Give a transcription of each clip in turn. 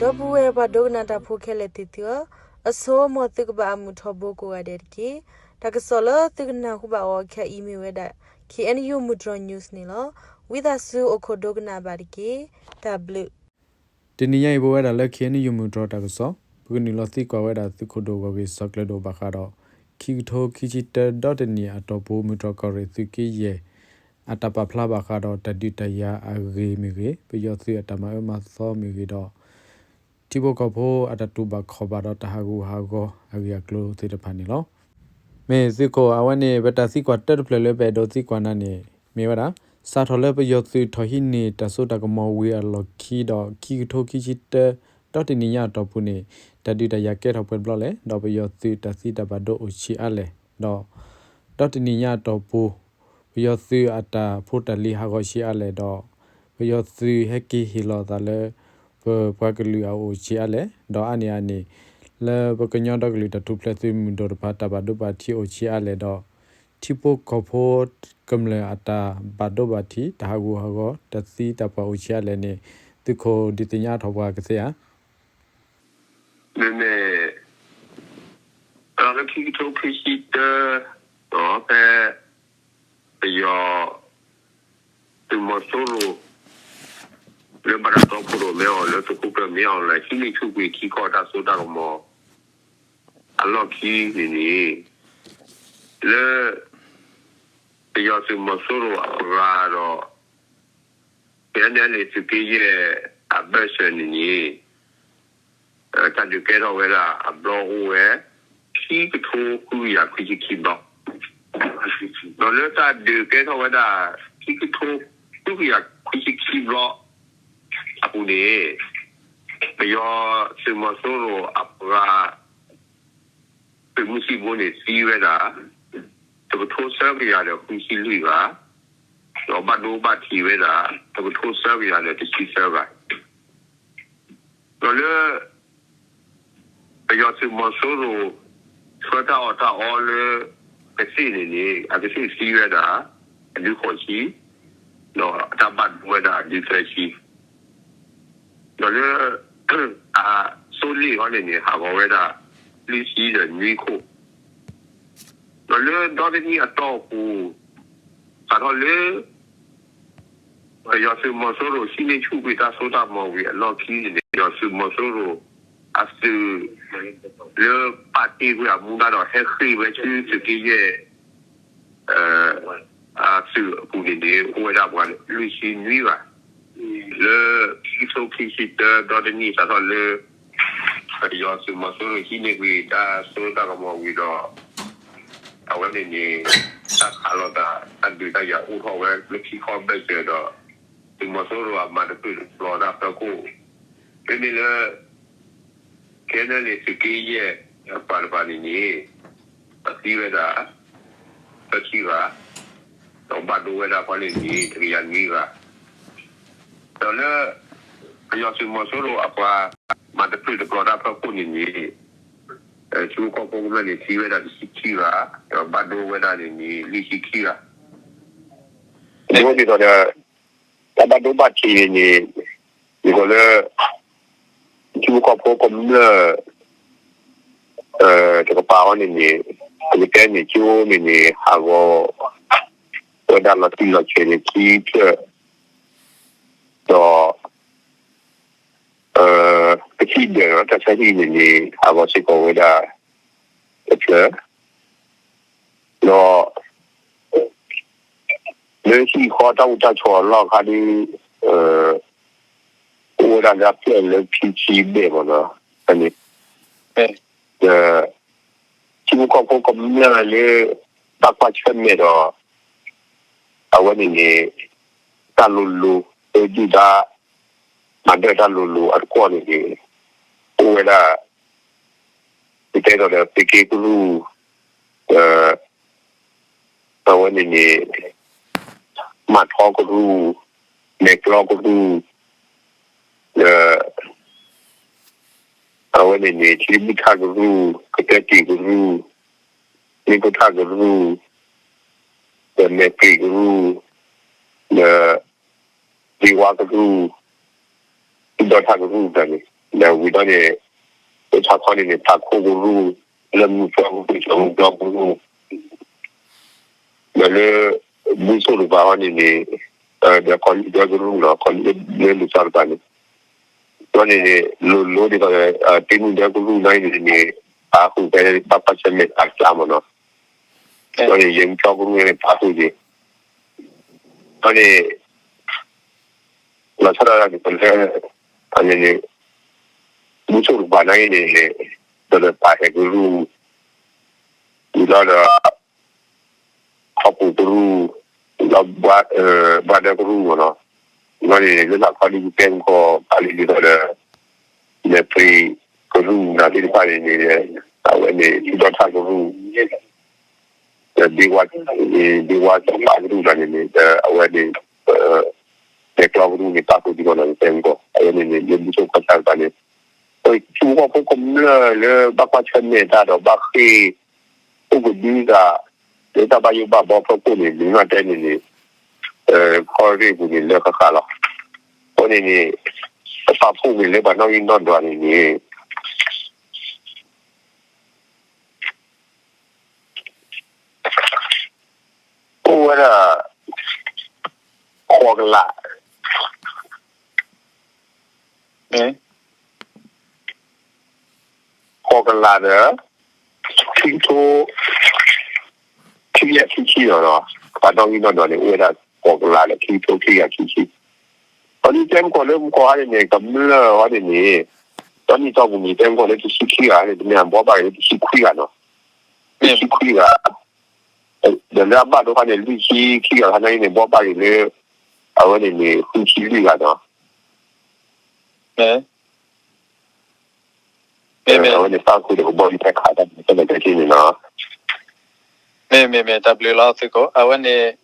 ဒီပုၢ်ဝဲၢ်ပှၤဒိကနၣ်တၢ်ဖိခဲလၢာ်သ့ၣ်သုဧၢ, အဆိ မ်သုကဘၣ်အမုာ်ထီဘိကိးဂၤဒဲးတက့ၢ်. တၢ်ကစီၣ်လၢသုကနၢ်ဟူဘၣ်အီၤခဲအံၤမ့ၢ်ဝဲဒၣ် K N U မုၢ်တြီၤ news န့ၣ်လီၤ. ဝံသးစူၤအိၣ်ခိးဒိကနၣ်ဘၣ်တက့ၢ်. တၢ်ဘျုး တနံၤညါအံၤ ပဝဲဒၣ်လၢ K N U မုၢ်တြီၤတၢ်ကစီၣ် ပကနုာ်လီၤသံကွၢ်ဝဲဒၣ်သုးခိၣ်ဒိၣ်ဂီၢ်ဂ့ၢ်စီၤကျၢၤဒိၣ်ဘၣ်ဃးဒီး ခံကထိခံဆံတၢ ဒီတနံၣ်အတီၢ်ပူၤ မုၢ်တြီၤကီၢ်ရ့ၣ်သုးက့ယဲၢ် အတၢ်ပာ်ဖျါဘၣ်ဃးဒီးတၢ်ဒုးတၢ်ယၤအဂ့ၢ်မ့ၢ်ဂ့ၤ, ပယီၤသုးအတၢ်မၤအၢမၤသီမ့ၢ်ဂ့ၤဒီး ထံဖိကီၢ်ဖိအတၢ်တူၢ်ဘၣ်ခီၣ်ဘၣ်ဒီးတၢ်ဟးဂူာ်ဟးဂီၤအဂ့ၢ်အကျိၤသ့ၣ်တဖၣ်န့ၣ်လီၤ. မ့ၢ်သုးခိၣ် အဝဲန့ၣ် ပတၢ်သံကွၢ်တၢတဖျၢၣ်လၢပအဲၣ်ဒိးသံကွၢ်နၤန့ၣ် မ့ၢ်ဝဲဒၣ် စးထီၣ်လၢပယီၤသုးထီၣ်ဟံးန့ၢ်တၢ်စိတၢ်ကမီၤဝံၤအလီၢ်ခံဒီး ခံကထိခံဆံတၢ ဒီတနံၣ်ညါအတီၢ်ပူၤန့ၣ် တၢ်ဒုးတၢ်ယၤကဲထီၣ်ပှဲၤတဘျီလဲၣ်, ဒီးပယီၤသုးတၢ်သံတၢ်ဘၣ်ဒိအိၣ်ဆံးအါလဲၣ်, ဒီး ဒီတနံၣ်ညါအတီၢ်ပူၤ ပယီၤသုးအတၢ်ဖိတၢ်လံၤဟးဂီၤဆံးအါလဲၣ်ဒီး ပယီၤသုးဟဲက့ၤဟ့ၣ်လီၤအသးလၢ ပပှၤကလုာ်အအိၣ်ဆံးအါလဲၣ်, ဒီးအါန့ၢ်အန့ၣ် လၢပကညီဒီကလုာ်တၢ်ထူၣ်ဖျဲးသုးမုၢ်ဒိၣ်တဖၣ်တၢ်ဘၣ်ဒိဘၣ်ထံးအိၣ်ဆံးအါလဲၣ်ဒီး ထံဖိကီၢ်ဖိကမျၢၢ်အတၢ်ဘၣ်ဒိဘၣ်ထံး တၢ်ဟးဂူာ်ဟးဂီၤ တၢ်သံတၢ်ပှၢ်အိၣ်ဆံးအါလဲၣ်န့ၣ် သုးခိၣ်ဒုးသ့ၣ်ညါထီၣ်ပှၤကသ့ဧါ. မ့မ့ၢ် လၢခံကထိခံဆံတၢ ဖဲ ပယီၤ သုးမီၤစိရိၤ လၢဘၣ်တၢ်တီခိၣ်ရိၣ်မဲအီၤလၢသုးခိၣ်ကျၢၢ် မင်းအောင်လှိုင် ဟံးန့ၢ်ဆူၣ်ကွံာ်ထံကီၢ်တၢ်စိတၢ်ကမီၤ အလီၢ်ခံန့ၣ်န့ၣ် လၢ ပယီၤသုးမီၤစိရိၤအပှၤဒီး K N L A သုးက့ယဲၢ်အဘၢၣ်စၢၤန့ၣ်န့ၣ် တၢ်ဒုးကဲထီၣ်ဝဲဒၣ်အဘျီအိၣ်ဝဲ ခံကထိဃုကယၤခွံဆံခံဘျီ, ဒီးလၢတၢ်ဒုးကဲထီၣ်ဝဲဒၣ် ခံကထိဃုကယၤခွံဆံခံဘျီအပူၤန့ၣ် ပယီၤသုးမီၤစိရိၤအပှၤ သုးမုၢ်သံၣ်ဘိန့ၣ်သံဝဲဒၣ် တကထိသၢကယၤဒီးဃုဆံလွံၢ်ဂၤ, ဒီးဘၣ်ဒိဘၣ်ထံးဝဲဒၣ် တကထိသၢကယၤဒီးတဆံသၢဂၤ, ဒီးလၢ ပယီၤသုးမီၤစိရိၤ ဆှၢတၢ်အီၣ်တၢ်အီလၢ ကသ့ၣ်န့ၣ်န့ၣ် အကသ့ၣ်သံဝဲဒၣ် အဒုဃိးဆံ, ဒီးအတၢ်ဘၣ်ဒိဝဲဒၣ်အဒုသၢဆံ, ဒီးလၢ အသိလ့ၣ်ခီန့ၣ်န့ၣ် ဟးဂီၤဝဲဒၣ် လွံၢ်ဆံဒီးနွံခိၣ်, ဒီးလၢဒီတနံၣ်အတီၢ်ပူၤ စးထီၣ်လၢ ပယီၤသုးမီၤစိရိၤဟံးန့ၢ်ဆူၣ်ကွံာ်တၢ်စိတၢ်ကမီၤဝံၤအလီၢ်ခံန့ၣ်န့ၣ် ပယီၤသုးမီၤစိရိၤအသုး လၢပာ်တ့ၢ်ကွံာ်အမူဒါဒီး ဟဲဃ့ၢ်ဝဲဆူသုးက့ယဲၢ် အသုးအပူၤန့ၣ်န့ၣ် အိၣ်ဝဲဒၣ်ပှၤလွံၢ်ဆံနွံဂၤ, လၢခံကထိခံဆံတၢဒီတနံၣ်စးထီၣ်လၢ ပယီၤသုးမီၤစိရိၤဟံးန့ၢ်ကွံာ်တၢ်စိတၢ်ကမီၤဝံၤဒီး အဝဲန့ၣ်န့ၣ် တၢ်ခးလိာ်သး တၢ်ဒုးတၢ်ယၤအိၣ်ထီၣ်ဝဲလၢခံခီဘၢၣ်စၢၤဒီး သုးမီၤစိရိၤအမၤတပျုာ်တပျီၤတၢ်ဖၢခိၣ်, မ့မ့ၢ်လၢ ခဲန့ၣ်န့ၣ် သုးက့ယဲၢ်အပှၤတဖၣ်န့ၣ်န့ၣ် အသံဝဲဒၣ် သၢဆံဂၤ, ဒီးဘၣ်ဒိဝဲဒၣ်ဖဲန့ၣ်န့ၣ် တကယၤနွံဂၤ, ဒီးလၢ ပယီၤသုးမီၤစိရိၤအပှၤ မၤတပျုာ်တပျီၤတၢ်ဖၢခိၣ်န့ၣ်န့ၣ် ထံဖိကီၢ်ဖိကမျၢၢ်န့ၣ် သံဝဲဒၣ်တဆံခံဂၤ, ဒီးဘၣ်ဒိဝဲဒၣ်န့ၣ်န့ၣ် လွံၢ်ဆံခံဂၤ, ဒ်သိးဒီး တၢ်ဘၣ်ဒိဘၣ်ထံးန့ၣ်န့ၣ် ဒ်သိးလၢ ထံဖိကီၢ်ဖိကမျၢၢ် တကပၤအီၤန့ၣ်န့ၣ် ပကတဲန့ၣ် ကၠိန့ၣ်န့ၣ် ဟးဂီၤ ဝဲဒၣ်လီၤတံၢ်လီၤဆဲးန့ၣ် ခံဖျၢၣ်, ဒီး ပဟံၣ်ဒၢးဒီးတၢ်ဆါဟံၣ်န့ၣ်န့ၣ် ဟးဂီၤစ့ၢ်ကီးဝဲဒၣ် တဖျၢၣ်, ဒီး လၢဟံၣ်ဃီတၢ်အိၣ်တၢ်ဆိးအလီၢ်အခါဒီး အိၣ်ဝဲဒၣ်လၢအဖျၢၣ်လၢခံဆံဘျဲၣ်မ့ၢ်နီၤ, န့ၣ် ဒီး ထံဖိကီၢ်ဖိကမျၢၢ်လၢ ဘၣ်ကွၢ်ဆၢၣ်မဲာ်ဒီး အဝဲန့ၣ်န့ၣ် တၢ်လိၤလိၤ လၢဒုၣ်ဒါ မၤဒၢၣ်တၢ်လိၤလိၤအတကွီၢ်န့ၣ်န့ၣ် အိၣ်ဝဲဒၣ် ပတဲဒီးဒီး သုးက့ကရူၢ် ဒီး အဝဲန့ၣ်န့ၣ် မၤထီကရူၢ်, မဲာ်ကျီကရူၢ်, ဒီး အဝဲန့ၣ်န့ၣ် ထံတဘုၣ်ထၣ်ကရူၢ်, ကတၢၢ်တံာ်ကရူၢ်, မ့ၣ်ပိၢ်ထၣ်ကရူၢ်, ဒီးမဲာ်ပှ့ၤကရူၢ်, ဒီး ဒ့ဝါကရူၢ်, ဒိၣ်ဒီထၣ်ကရူၢ်တဖၣ်န့ၣ် ဒီးဝံၤဒီးန့ၣ် လၢထးခီန့ၣ်န့ၣ် ဖးခိၣ်ကရူၢ် လၢမုၢ်ပှၢ်ကရူၢ် ကမုၢ်ပှၢ်ကရူၢ် ဒီးလၢ ဘူၣ်ဆိၣ်တကပၤဟီန့ၣ်န့ၣ် ဒီးကီၤလံၢ်ဒၢကရူၢ်နီၤ ကီၤလံၢ်လၢလူၤသီတကပၤန့ၣ် ဒီးန့ၣ်န့ၣ် လိၤလိၤဒ်သိးဒီး တ့မုၢ်ဒၢကရူၢ်နာ်အံၤန့ၣ်န့ၣ် ပာ်ဃုာ်ဖဲပၣ်ခွါဆၢမဲာ်တၢ်ကျါမ့ၢ်နီၤ ဒီးန့ၣ် ယဲၢ်မုၢ်ကၠီကရူၢ်န့ၣ် ပာ်ဃုာ်က့ၤ ဒီးန့ၣ် လီၤဆီဒၣ်တၢ်န့ၣ် ပလဲ အန့ၣ်န့ၣ် ဘူၣ်ဆိၣ်တကပၤနာ်အံၤန့ၣ် ဒီးဒီးပာ်ဟဲကရူၢ် ဝံၤလီၤဒီး ခီပူၤကရူၢ် ဒီး ဘှါဒၢကရူၢ်မ့ၢ်နီၤ ဒီးန့ၣ် လၢလၢခီဒ်ယတဲမုၢ်ကီၢ် ပာ်လံဒ်သိးဒီး လဲၤပှ့ၤကရူၢ်နာ်သ့ၣ်တဖၣ်န့ၣ်န့ၣ် အဝဲန့ၣ်ထံကီၢ်ထၣ်ကရူၢ် ဒီး ဒ့ဝါစီၤပၤကရူၢ်လီၤန့ၣ်န့ၣ် ဒီးအဝဲန့ၣ် လဲၤကျီကရူၢ်န့ၣ် ပာ်ဃုာ်ဒ်သိးနီၤ ယတဲမုၢ်ကီၢ် အဝဲန့ၣ်န့ၣ် လၢဘူၣ်ဆိၣ်ကီၢ်ဆၣ်တကပၤန့ၣ် ထံဖိကီၢ်ဖိကမျၢၢ်လၢဘၣ်ကွၢ်ဆၢၣ်မဲာ်တၢ်ဒီးဘၣ်ဃ့ၢ် အိၣ်ကဒုသး လၢတၢ်ဘၣ်ယိၣ်ဘၣ်ဘီဖီခိၣ်န့ၣ် မ့ၢ်ဘၣ်တဲန့ၣ်န့ၣ် ခီရ့ၣ်ပူၤန့ၣ်လၢဃၣ်ဃၣ်လီၤ. အဃိန့ၣ်န့ၣ် ပပာ်ဖှိၣ်က့ၤလၢပှၤနီၣ်ဂံၢ်နီၣ်ဒွးန့ၣ်န့ၣ် အိၣ်ဝဲဒၣ် ဃိးကလး ဃိးကလးဒီး ခံကထိ ခံကယၤခံဆံလီၤ. ပှၤနီၣ်ဂံၢ်နီၣ်ဒွးန့ၣ် အိၣ်ဝဲဒၣ်ဃိးကလးဒီး ခံကထိခံကယၤခံဆံ ဒီးဒ်တဲမုၢ်ကီၢ်လၢမုၢ်ကီၢ်ဟါန့ၣ်န့ၣ် ကမျၢၢ်ဟီန့ၣ်န့ၣ် ဒီးနံၣ်တီၢ်ပူၤန့ၣ် တဲမုၢ်ကီၢ်လၢတဆံခံဂၤန့ၣ် တမ့ၢ်ဘှီဘၣ်က့ၤလၢတဆံခွံဂၤနီၤ တဆံခွံဂၤ ဒီးလၢအဘၣ်ဒိခါန့ၣ် လွံၢ်ဆံခံဂၤခါန့ၣ်န့ၣ် ဘှီဘၣ်က့ၤလၢ အဝဲန့ၣ်န့ၣ် ဃုဆံလွံၢ်ဂၤနီၤ မ့မ့ၢ် အဝဲန့ၣ်ပၣ်ဃုာ်ဒီးကဘီယူၤဟဲခးတၢ်န့ၣ် ဖဲန့ၣ်ဖဲန့ၣ်နီၤ မ့မ့ၢ်မ့ၢ် တၢ်ဘျုးလီၤသုးခိၣ် အဝဲန့ၣ် ဒီး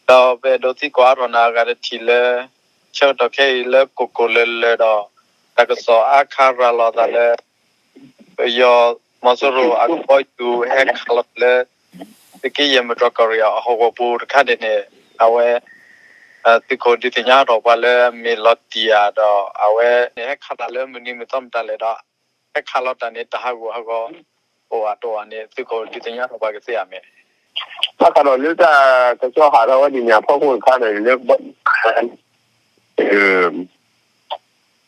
ပအဲၣ်ဒိးသံကွၢ်အါထီၣ်နၤအဂၤတထံၣ်လၢ ဆၢကတီၢ်ခဲအံၤလၢကိၢ်ကိၢ်လၢၤလၢၤဒီး တၢ်ကစီၣ်အါခါရၤလီၤသးလၢ ပယီၤမီၤစိရိၤအကဘီယူၤဟဲခးလီၤလၢ သုးက့ယဲၢ်မုၢ်တြီၢ်ကီၢ်ရ့ၣ်အဟီၣ်ကဝီၤပူၤတခါန့ၣ်န့ၣ် အဝဲ သုးခိၣ်ဒုးသ့ၣ်ညါထီၣ်ပှၤလၢအမ့ၢ်လီၤတံၢ်ဧါဒီး အဝဲန့ၣ်ဟဲခးတၢ်လၢမနုၤမံၤသီမတၤလဲၣ်ဒီး ဟဲခးလီၤတၢ်န့ၣ် တၢ်ဟးဂူာ်ဟးဂီၤ အိၣ်အတအိၣ်ဧါန့ၣ် သုးခိၣ်ဒုးသ့ၣ်ညါထီၣ်ပှၤကသ့ဧါမ့ၢ် ဘၣ်ဃးဒီးလၢတၢ်ကစီၣ်ဟးထီၣ်ဝဲဒၣ်န့ၣ်လၢ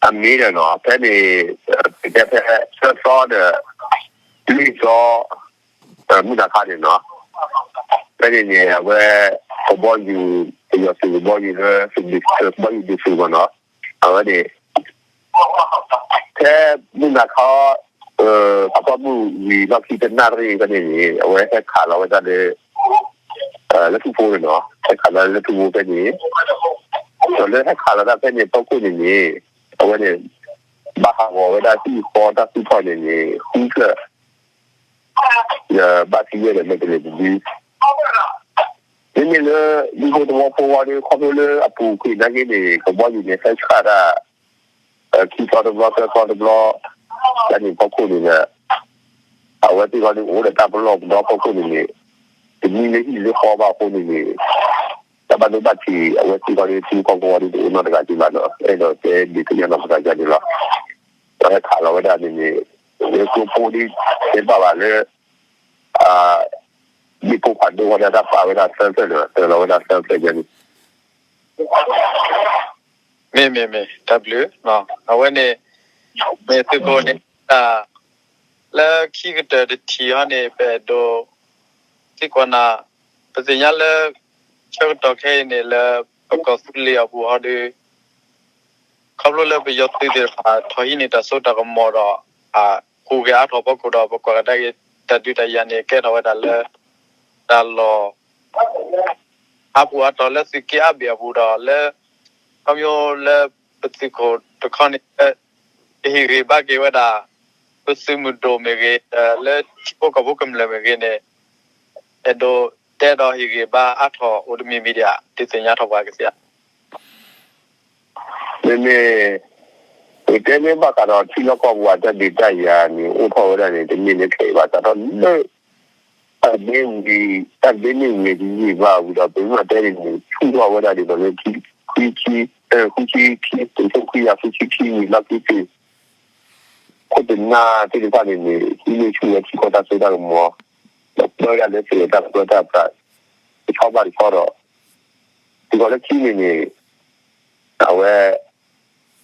အမ့ၢ်ဒီးနီၤ ဖဲန့ၣ် ပတဲဖဲ သၢသီဒီး လွံၢ်သီ မုၢ်နၤခါန့ၣ်နီၤ ဖဲန့ၣ်န့ၣ် အဝဲ ကဘီယူၤ ပယီၤသုးကဘီယူၤလၢ ကဘီယူၤဒုးသုးမ့ၢ်နီၤ အဝဲန့ၣ် ဖဲမုၢ်နၤခါ ဖးဖီမုၢ်ဝံၤလီၢ်ခံတနၣ်ရံၣ်ဖဲန့ၣ်န့ၣ် အဝဲဟဲခးလီၤဝဲဒၣ်လၢ လၢထူဖိန့ၣ်နီၤ ဟဲခးလီၤလၢထူဖိဖဲန့ၣ် ဒီးလၢဟဲခးလီၤတၢ်ဖဲန့ၣ်ဖီခိၣ်န့ၣ်န့ၣ် အဝဲန့ၣ် ဘၣ်ဟးဂီၤဝဲဒၣ်ဟံၣ်ဃီတၢ်သူၣ်ထီၣ်န့ၣ်န့ၣ် ဃုဖျၢၣ် ဒီးဘၣ်သံဝဲဒီးလၢကလဲၤတဒု မ့မ့ၢ်လၢ ဒ်ဖိသဝီဖိဝဲဒီး ခီဖျိလၢအပူၤကွံာ်နာ်က့န့ၣ် ကဘီယူၤန့ၣ် ဟဲဆှၣ်တၢ် ခံသီတဘျီ သၢသီတဘျီ တၢ်န့ၣ်ဖီခိၣ်န့ၣ်ဒီး အဝဲသ့ၣ်ဃီဒီးအိၣ်ဒီးတၢ်ပလီၢ်ပဒီဖီခိၣ်န့ၣ်န့ၣ် တမံလၢဟံၣ်လၢဃီဘၣ်အဃိန့ၣ်န့ၣ် တၢ်ဘၣ်ဒိဘၣ်ထံး အဝဲသ့ၣ်ဃီဒီးထံဖိကီၢ်ဖိဝဲဒီးတအိၣ်နီတဂၤက့ဘၣ်နီၤ အဲၣ်ဒိးတဲဒုးသ့ၣ်ညါနီၢ်ပသးယါန့ၣ်လီၤ. ဒီးဟဲခးလီၤဝဲဒၣ်န့ၣ်န့ၣ် လၢကျိဖိဒ်တဲဘၣ်ဘၣ်လၢ ဒ်ဖိဖးဒိၣ်ဝဲဒၣ်တၢ်ပာ်ဝဲဒၣ်သၢဖျၢၣ်ဒီး တၢ်လီၤဝဲဒၣ်သၢဖျၢၣ်ယါန့ၣ် မ့မ့ၢ်မ့ၢ် တၢ်ဘျုး အဝဲန့ၣ် မ့ၢ်သုးခိၣ်န့ၣ် တၢ် လၢခံကတၢၢ်တထံၣ်ဟီန့ၣ် ပအဲၣ်ဒိး သံကွၢ်နၤ ပသ့ၣ်ညါလၢ ဆၢကတီၢ်ခဲအံၤန့ၣ် လၢပကီၢ်သူလ့ၤအပူၤဟီဒီး ခီဖျိလၢပယီၤသုးသ့ၣ်တဖၣ် ထီၣ်ဟံးန့ၢ်တၢ်စိတၢ်ကမီၤဒီး ဟူးဂဲၤအါထီၣ်ဖီခိၣ်ဒီး ပကွၢ်ကဒါက့ၤ တၢ်ဒုးတၢ်ယၤန့ၣ် ကဲထီၣ်ဝဲဒၣ်လၢ တၢ်လီၢ် အါပူၤအါတီၤလၢသုးက့အါဘ့ၣ်အပူၤဒီး လၢ ခီဖျိလၢပသုးခိၣ်တခီန့ၣ် ကဟ့ၣ်ဂံၢ်ဘါက့ၤဝဲဒၣ် ပသုးမုၢ်ဒိၣ်မ့ၢ်ဂ့ၤ လၢထံဖိကီၢ်ဖိကမျၢၢ်မ့ၢ်ဂ့ၤန့ၣ် အဲၣ်ဒိးတဲဒီးဟ့ၣ်ဂံၢ်ဘါအါထီၣ်အိၣ်တမံၤမံၤဒံးဧါ ဒုးသ့ၣ်ညါထီၣ်ပှၤကသ့ဧါ မ့မ့ၢ် ပတဲလၢဘၣ်ဃးဒီးထံလီၢ်ကီၢ်ပူၤအတၢ်ဒုးတၢ်ယၤန့ၣ် အိၣ်ထီၣ်ဝဲဒၣ်န့ၣ် တမ့ၢ်လၢခဲအံၤဘၣ် စးထီၣ်လၢ တၢ်ဒ့ဝံၤ တၢ်ဒ့န့ၢ်ဝံၤတယံာ်ဘၣ်ဝံၤဒီး ပမ့ၢ်တဲန့ၣ်န့ၣ် ဆူၣ်ထီၣ်ဝဲဒၣ်ဒ်သိးလၢ ခွံဆံ ခွံဆံခံ တကထိခွံကယၤခွံဆံခံနံၣ်လီၢ်ခံသ့ၣ် ခိၣ်သနၢ်သ့ၣ်တဖၣ်န့ၣ်န့ၣ် ဟံးန့ၢ်ဆူၣ်ဝဲထံကီၢ်တၢ်စိတၢ်ကမီၤ, ဒီးပၢတၢ်လၢသုးတၢ်ပၢတၢ်ပြး တဆီဘၣ်တဆီဒီး သုးကီၢ်လၢခံန့ၣ်န့ၣ် အဝဲ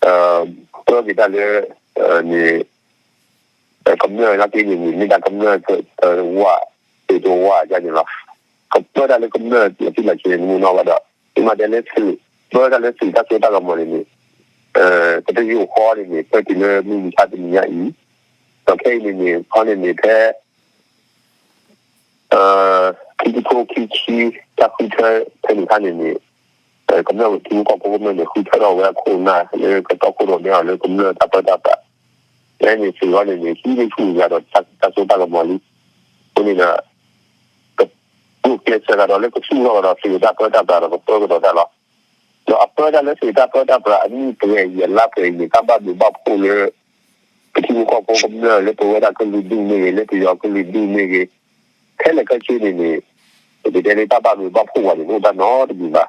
ပၢက့ၤတၢ်လၢ န့ၣ် ကမျၢၢ်နာ်က့န့ၣ်န့ၣ် မ့ၢ်တၢ်ကမျၢၢ်တဝၢ် သုးတဝၢ်ဒ်န့ၣ်လီၤ. ကပၢတၢ်လၢကမျၢၢ်လီၤတံၢ်လီၤဆဲးန့ၣ်မ့ၢ်နီၢ်ဘၣ်ဒီး မ့ၢ်မၤဒ်လၢသုး ပၢတၢ်လၢသုးတၢ်စိတၢ်ကမီၤန့ၣ်န့ၣ် ကတယိာ်ဃီန့ၣ်န့ၣ် ပၢတုၤလၢမုၢ်မဆါတနံၤညါအံၤ, ဒီးခဲအံၤန့ၣ်န့ၣ် ခီန့ၣ်န့ၣ် ဖဲ ခံကထိခံဆံ တၢ်ဃုထၢဖဲန့ၣ်အခါန့ၣ်န့ၣ် ကမျၢၢ်ထံဖိကီၢ်ဖိကမျၢၢ်န့ၣ် ဃုထၢထီၣ်ဝဲအခိၣ်အနၢ်လၢကတီခိၣ်ရိၣ်မဲအီၤလၢကမျၢၢ်တၢ်ပၢတၢ်ပြး, ဖဲန့ၣ်သုးအံၤန့ၣ်န့ၣ် ဟံးန့ၢ်ဆူၣ်က့ၤဒီးတၢ်စိတၢ်ကမီၤလံ. အဃိန့ၣ်ဒီး ကကျဲးစၢးကဒီးလၢကဆူၣ်ထီၣ်ကဒီးသုးတၢ်ပၢတၢ်ပြးဒီးကပၢကဒီးတၢ်လီၤ. ဒီးအပၢတၢ်လၢသုးတၢ်ပၢတၢ်ပြးအနံၣ်ပှဲၤအံၤအလါပှဲၤအံၤန့ၣ် တၢ်ဘၣ်ဘျုးဘၣ်ဖှိၣ်လၢ ပထံဖိကီၢ်ဖိကမျၢၢ်လၢပဝဲဒၣ်ကလုာ်ဒူၣ်မ့ၢ်ဂ့ၤ လၢပယီၤကလုာ်ဒူၣ်မ့ၢ်ဂ့ၤ ခဲလၢာ်ခဲဆ့န့ၣ်န့ၣ် ပကတဲလၢတၢ်ဘၣ်ဘျုးဘၣ်ဖှိၣ်ဝဲန့ၣ် တအိၣ်တၢ်နီတမံၤဘၣ်.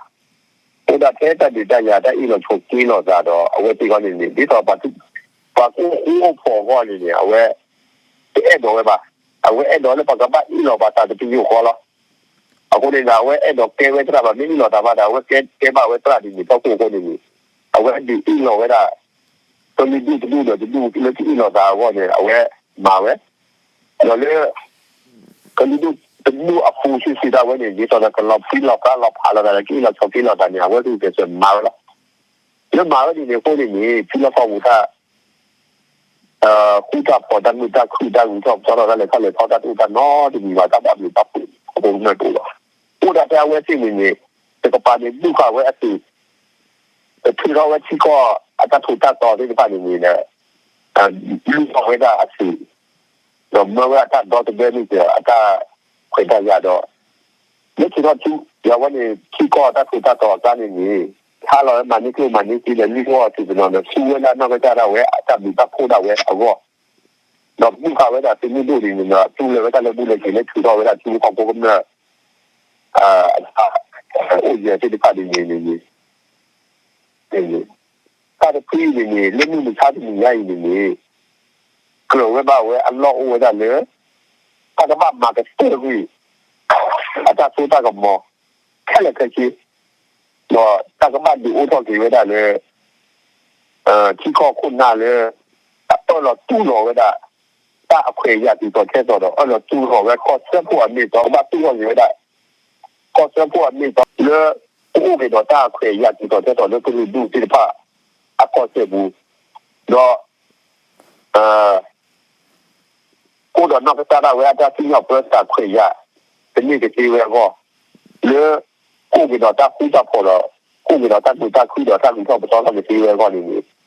အိၣ်ဒၣ်ထဲတၢ်ဒုးတၢ်ယၤတၢ်အ့ၣ်လိာ်ဆိးက့လိာ်သးဒီး အဝဲသ့ၣ်ခီန့ၣ်န့ၣ် ဒ်သိးပှၤကူၣ်အိၣ်ဖှီၣ်အဂီၢ်န့ၣ်န့ၣ် အဝဲ တအဲၣ်ဒိးဝဲဘၣ်. အဝဲအဲၣ်ဒိးလၢပကဘၣ်အ့ၣ်လိာ်ပသးတပယူာ်ဃီလီၤ. အဃိန့ၣ်ဒီး အဝဲအဲၣ်ဒိးကဲဝဲသရၣ်ဘၣ် မ့ၢ်အ့ၣ်လိာ်သးဘၣ်ဒီး အဝဲကဲဘၣ်ဝဲသရၣ်ဒ်န့ၣ် ဖီခိၣ်အဃိန့ၣ်န့ၣ် အဝဲဒုးအ့ၣ်လိာ်ဝဲဒၣ် ကလုာ်ဒူၣ်တဒူၣ်ဒီးတဒူၣ်လၢကအ့ၣ်လိာ်သးအဂီၢ်န့ၣ် အဝဲမၤဝဲ ဒီးလၢ ကလုာ်ဒူၣ်တဒူၣ်အပူၤဆံးဆံးဒၣ်ဝဲန့ၣ် ဒ်သိးဒီးကလီၤဖှံလီၤဖျါလီၤဖးလီၤသးဒီး ကအ့ၣ်လိာ်ဆိးက့လိာ်သးန့ၣ် အဝဲဂုာ်ကျဲးစၢးမၤဝဲလီၤ. လၢမၤဝဲဒ်န့ၣ်အဃိန့ၣ်န့ၣ် ထံလီၢ်ကီၢ်ပူၤတၢ် ဃူတၢ်ဖိးတၢ်မုာ်တၢ်ခုၣ်တၢ်ဂုၤထီၣ်ပသီထီၣ်တၢ်လဲၤထီၣ်လဲၤထီတၢ်တအိၣ်တၢ်နီတမံၤဘၣ် တၢ်ဘၣ်ဘျုးဘၣ်ဖှိၣ်အဃိကမျၢၢ်တအိၣ်ဘၣ်. အိၣ်ဒၣ်ထဲအဝဲသ့ၣ်န့ၣ်န့ၣ် တကပၤန့ၣ် ဘုၣ်ဃာ်ဝဲအသုး ထုးထီၣ်ဝဲထံကီၢ်အတၢ်ထူးတၢ်တီၤသ့ၣ်တဖၣ်န့ၣ်န့ၣ်ဒီး လုၢ်ထီၣ်ဝဲဒၣ်အသုး ဒီးမၢဝဲဒၣ်တၢ်ဒီသဒၢန့ၣ်က့ၤအတၢ်ခွဲးတၢ်ယာ်ဒီး လၢထုးထီၣ်ထံ ယဝဲန့ၣ် ထံကီၢ်အတၢ်ထူးတၢ်တီၤအကျါန့ၣ်န့ၣ် ဟါလီၤဝဲမၤန့ၢ်ကျိၣ်မၤန့ၢ်စ့ဒီး လုၢ်ထီၣ်အသုးတနီၤဒီး သူဝဲလၢအနီၢ်ကစၢ်ဒၣ်ဝဲအတၢ်ဘျုးတၢ်ဖှိၣ်ဒၣ်ဝဲအဂီၢ် ဒီးဘုၣ်ဃာ်ဝဲဒၣ်သုးမုၢ်ဒိၣ်န့ၣ်န့ၣ်ဒီး တူၢ်လၢာ်ဝဲဒၣ်လၢဘူၣ်လၢစ့ၤလၢထုးထီၣ်ဝဲဒၣ်ထံဖိကီၢ်ဖိကမျၢၢ် အတၢ်အိၣ်ယဲၢ်သ့ၣ်တဖၣ်န့ၣ်န့ၣ်န့ၣ် တၢ်တဖုအံၤန့ၣ်န့ၣ် လၢမုၢ်မဆါတနံၤညါအံၤန့ၣ်န့ၣ် ကြၢးဝဲဘၣ်ဝဲအလီၢ်အိၣ်ဝဲဒၣ်လၢ တၢ်ကဘၣ်မၤကတၢၢ်ကွံာ် အတၢ်စိတၢ်ကမီၤ ခဲလၢာ်ခဲဆ့ ဒီးတၢ်ကဘၣ်ဒုးအိၣ်ထီၣ်က့ၤဝဲဒၣ်လၢ ထံကီၢ်ခိၣ်နၢ်လၢ အအၢၣ်လီၤတူၢ်လိာ်ဝဲဒၣ် တၢ်အခွဲးအယာ်တုၤသိးထဲသိးဒီး အၢၣ်လီၤတူၢ်လိာ်ဝဲကီၢ်စၢဖှိၣ်အမ့ၢ်အတီ ကဘၣ်တူၢ်လိာ်က့ၤဝဲဒၣ် ကီၢ်စၢဖှိၣ်အမ့ၢ်အတီလၢ ကအိၣ်က့ၤဒီးတၢ်အခွဲးအယာ်တုၤသိးထဲသိးလၢကလုာ်ဒူၣ်သ့ၣ်တဖၣ် အကီၢ်စဲၣ်ပူၤ ဒီး ကအိၣ်ဒီးနီၢ်ကစၢ်ဒၣ်ဝဲအတၢ်စံၣ်ညီၣ်ပၢတၢ်ခွဲးယာ် ကန့ၢ်ကသ့ဝဲအဂီၢ် လၢ ကအိၣ်က့ၤဒီးတၢ်ဃူတၢ်ဖိးဒီး ကအိၣ်က့ၤဒီးတၢ်မုာ်တၢ်ခုၣ်ဒီးတၢ်ဂုၤထီၣ်ပသီထီၣ်ကသ့ဝဲအဂီၢ်န့ၣ်န့ၣ် မ့ၢ်တၢ်လၢအလိၣ်ဝဲအဃိ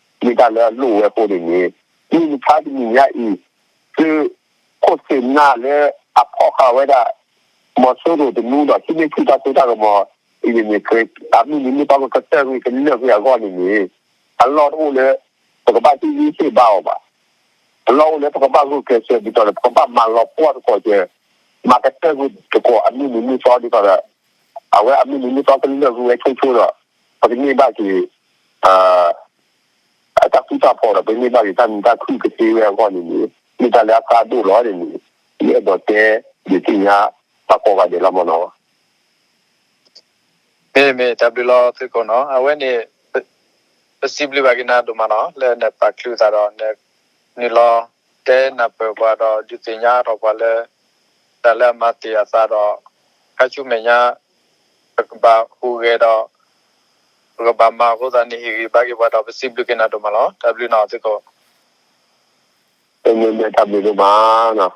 န့ၣ်န့ၣ် မုၢ်မဆါတနံၤညါအံၤ သုးခိၣ်သုးနၢ်လၢအဖီၣ်ဃာ်ဝဲဒၣ် မီၤစိရိၤတမူဒီး ဟံးန့ၢ်ဆူၣ်တၢ်စိတၢ်ကမီၤအံၤန့ၣ်န့ၣ် အမုၢ်နံၤမုၢ်သီကကတၢၢ်ကွံာ်ကလၢာ်ကွံာ်အဂီၢ်န့ၣ်န့ၣ် အလီၢ်တအိၣ်လၢ ပကဘၣ်ဟံးဂံၢ်ဟ့ၣ်ဘါအီၤဘၣ်. အလီၢ်အိၣ်လၢပကဘၣ်ဂုာ်ကျဲးစၢးဒ်သိးဒီး ပကဘၣ်မၤလီၤပှီၢ်သကိးက့ၤ မၤကတၢၢ်ကွံာ်သကိးအမုၢ်နံၤမုၢ်သီဒ်သိးဒီး အဝဲအမုၢ်နံၤမုၢ်သီကလၢာ်ကွံာ်ဝဲဆိဆိဒီး ပကန့ၢ်ဘၣ်က့ၤ အတၢ်ဃူတၢ်ဖိးဒီး ပကန့ၢ်ဘၣ်က့ၤတၢ်မုာ်တၢ်ခုၣ်ကသ့ဝဲအဂီၢ်န့ၣ်န့ၣ် မ့ၢ်တၢ်လၢအကါဒိၣ်လီၤန့ၣ်န့ၣ် ယအဲၣ်ဒိးတဲ ဒုးသ့ၣ်ညါပှၤကိးဂၤဒဲးလီၤမ့ၢ်နီၤ. မ့ၢ်မ့ၢ် တၢ်ဘျုးလီၤသုးခိၣ်နီၤ အဝဲန့ၣ် ပစံးဘျုးဘၣ်က့ၤနၤဒိၣ်မးနီၤ လၢနပာ်ချုးသးဒီး နနုာ်လီၤတဲနၢ်ပၢၢ်ပှၤဒီး ဒုးသ့ၣ်ညါထီၣ်ပှၤလၢ တၢ်လၢအမၤတ့ၢ်အသးဒီး ခါဆူမဲာ်ညါ ပကဘၣ်ဟူးဂဲၤဒီး ပကဘၣ်မၤအဃိသတးန့ၣ် ဟ့ၣ်ဂံၢ်ဘါက့ၤပှၤဒီး ပစံးဘျုးက့ၤနၤဒိၣ်မးလီၤ. တၢ်ဘျုးနီၤသုးခိၣ် တၢ်ဘျုးဒိၣ်မးနီၤ